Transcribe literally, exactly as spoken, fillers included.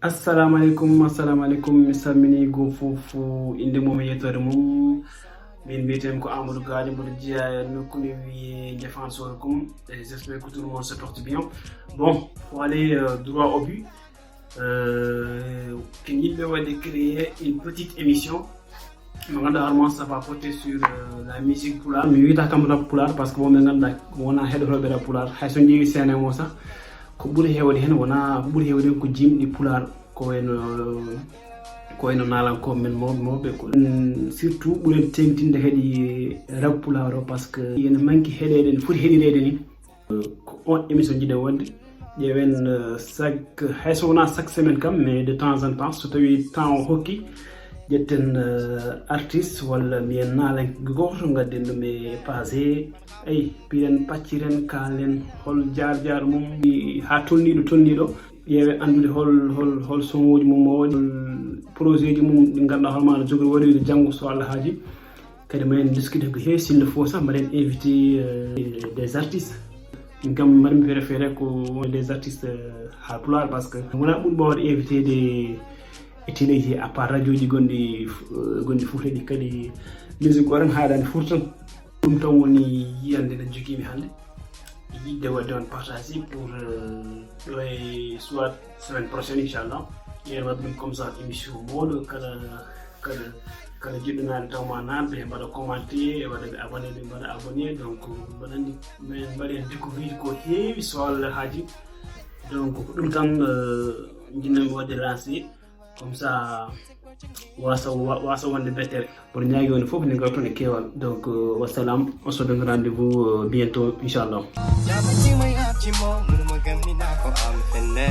Assalamu aleykum, assalamu aleykum. Mi salmini go fof, inde mum e yettoode mum. Min mbiyetee ko Amadou Gadio, mboɗo jeyaa e nokku ne wiyee Jafan Soro Kum. Et j'espère que tout le monde se porte bien. Bon, pour aller euh, droit au but, euh, ko yimɓe waɗi créer une petite émission. Mo ganduɗa hoore mon, ça va porter sur euh, la musique pulaar. Mi wiyata kam rap pulaar parce que bon, ɓe ganduɗa wona heɗotooɓe rap pulaar, hay so ƴeewi sene mo sax, ko ɓuri heewde heen wona, ko ɓuri heewde heen ko jimɗi pulaar, ko wayno ko wayno naalankooɓe men mawɓe mawɓe ko surtout ɓuren tengtinde kadi rap pulaar o, parce que ene manki heɗeede no foti heɗireede ni. Ko on émission jiɗen wonde, ƴeewen euh, chaque, hay so wona chaque semaine kam, mais de temps en temps so tawi temps o hokki, ƴetten euh, artiste walla mbiyen naalanke gooto, ngadden ɗum e page he. Eyi, piren pacciren, kaalen hol jaar jaar mum, ha tolniiɗo tolniiɗo, ƴeewe anndude hol hol hol soŋooji mum o waɗi, hol projet ji mum ɗi ngannduɗaa hoore maa no jogori waɗoyde janngo so Allah haaji. Kadi ma en diskute ko heewi, s'il le faut sax mbaɗen invité euh, des artistes. Min kam mbaɗmi préféré ko des artistes euh, haalpulaar, parce que wona ɓuri ɓawde invité de e téléji à part radioji gonɗi euh, gonɗi fof heɗi kadi musique o tan haɗani furtan. Ɗum tan woni yiyande nde jogiimi hannde, yiɗde waɗde on partage pour euh, ɗo e soit semaine prochaine inchallah. Yen waɗ ɗum comme ça émission mawɗo, kala kala kala jiɗɗo naade taw ma naatɓe, mbaɗa commenté, e waɗa ɓe abonné, ɓe mbaɗa abonné. Donc mbaɗa anndi min mbaɗen découvrir ko heewi so Allah haaji. Donc ko ɗum tan euh, jinnanmi waɗde lancé, comme ça wasa wasa wonde bettere. Mboɗo ñaagi wonde fof ne ngarton e keewal. Donc euh, wassalam, on se donne rendez-vous euh, bientôt inchallah. Jaɓatima yabtimo, mun mo gamminako am fenne.